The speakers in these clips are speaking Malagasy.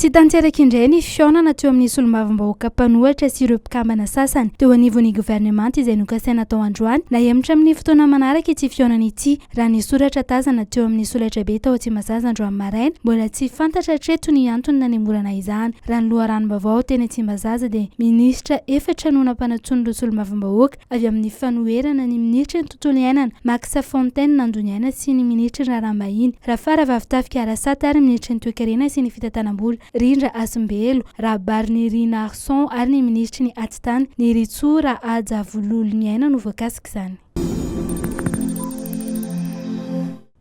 Tsy tanteraka indray ny fihaonana teo amin'ny solombavambahoaka mpanohitra sy ireo mpikambana sasany teo anivon'ny governemanta izay nokasaina atao androany. Nahemotra amin'ny fotoana manaraka ity fihaonana ity, raha ny soratra tazana teo amin'ny solaitrabe tao Tsimbazaza androany maraina. Mbola tsy fantatra hatreto ny antony nanemorana izany. Raha ny loharanom-baovao teny Tsimbazaza dia minisitra efatra no nampanantsoin'ireo solombavambahoaka avy amin'ny fanoherana ny minisitry ny tontolo iainana, Max Fontaine Andoniaina sy ny minisitry ny raharaham-bahiny, Rafaravavitafika Arasat ary ny minisitry ny toekarena sy ny fitantanam-bola, Rindra Hasimbelo, Rabarinirinarison ary ny minisitry ny atitany, Niritsoa Rahajavololoniaina no voakasik'izany.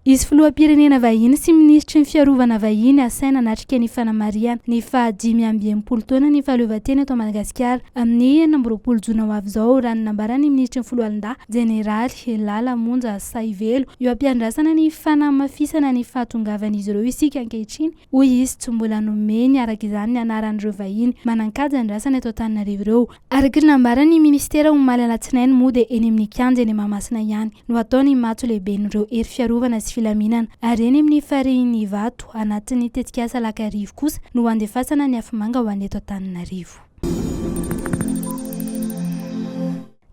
Hisy filoham-pirenena vahiny sy minisitry ny fiarovana vahiny asaina hanatrika ny fanamarihana ny faha 65 taona ny fahaleovantena eto Madagasikara amin'ny 26 jona ho avy izao, raha ny nambaran'ny minisitry ny foloalindahy, Jeneraly Lala Monja Sahivelo. Eo am-piandrasana ny fanamafisana ny fahatongavan'izy ireo isika ankehitriny, hoy izy. Tsy mbola nomeny araka izany ny anaran'ireo vahiny manan-kaja andrasana eto Antananarivo ireo. Araka ny nambaran'ny minisitera omaly alatsinainy moa dia eny amin'ny kianja eny Mahamasina ihany no hatao ny matso lehiben'ireo hery fiarovana sy filaminana ary eny amin'ny farihin'i Ivato anatin'ny tetikasa Lakarivo kosa no handefasana ny afomanga ho an'ny eto Antananarivo.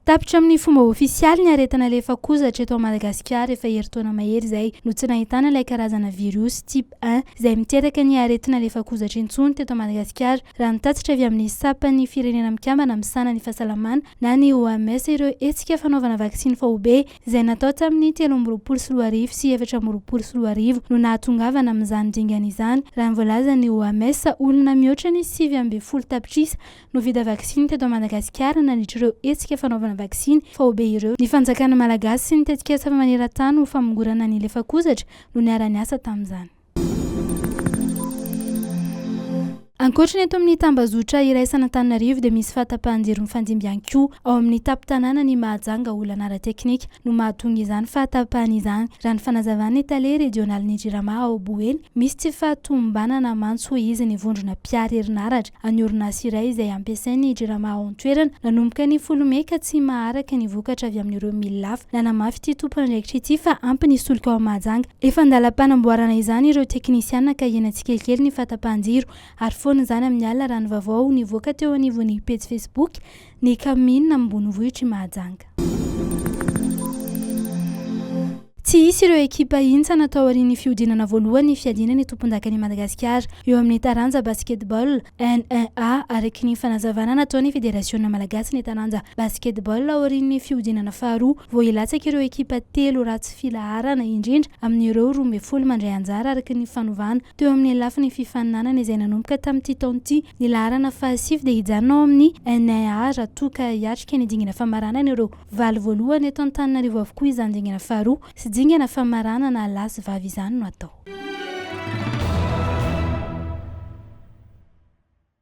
Tapitra amin'ny fomba ofisialy ny aretina lefakozatra eto Madagasikara efa herintaona mahery izay no tsy nahitana ilay karazana viriosy type un izay miteraka ny aretina lefakozatra intsony teto Madagasikara raha ny tatitra avy amin'ny sampan'ny Firenena Mikambana misahana ny fahasalamana na ny OMS ireo hetsika fanaovana vaksiny faobe izay natao tamin'ny 2023 sy 2024 no nahatongavana amin'izany dingana izany raha ny voalazan'ny OMS olona mihoatra ny 19 tapitrisa no vita vaksiny teto Madagasikara nandritra ireo hetsika fanaovana vaksiny faobe ireo. Ny fanjakana malagasy sy ny tetikasa maneran-tany ho famongorana ny lefakozatra no niara-niasa tamin'izany. Ankoatra ny eto amin'ny tambazotra iraisan'Antananarivo dia misy fahatapahan-jiro mifandimby ihany koa ao amin'ny tampon-tanànan'i Mahajanga olana ara-teknika no mahatonga izany fahatapahana izany, raha ny fanazavan'ny tale rejionalin'ny Jirama ao Boeny. Misy tsy fahatomombanana mantsy hoy izy ny vondrona mpihary herinaratra an'ny orinasa iray izay ampiasain'ny Jirama ao an-toerana nanomboka ny folo mey ka tsy maharaka ny vokatra avy amin'ireo milina hafa. Nanamafy ity tompon'andraikitra ity fa ampy ny solika ao Mahajanga. Efa an-dalam-panamboarana izany ireo teknisiana ka hihena tsikelikely ny fahatapahan-jiro ary foana izany amin'ny alina raha ny vaovao nivoaka teo anivon'ny pejy Facebook ny kaominina ambonivohitr'i Mahajanga. Tsy hisy ireo ekipa hintsana taorian'ny fihodinana voalohany ny fiadiana ny tompondakan'i Madagasikara eo amin'ny taranja basketball, N1A, araka ny fanazavana nataon'ny Federasiona malagasy ny taranja basketball aorian'ny fihodinana faharoa vao hilatsaka ireo ekipa telo ratsy filaharana indrindra amin'ireo 12 mandray anjara araka ny fanovana teo amin'ny lafiny fifaninanana izay nanomboka tamin'ity taona ity. Ny laharana fahasivy dia hijanona ao amin'ny N1A raha toa ka hiatrika ny dingana famaranana ireo valo voalohany eto Antananarivo avokoa izany dingana faharoa sy dingana famaranana lahy sy vavy izany no atao.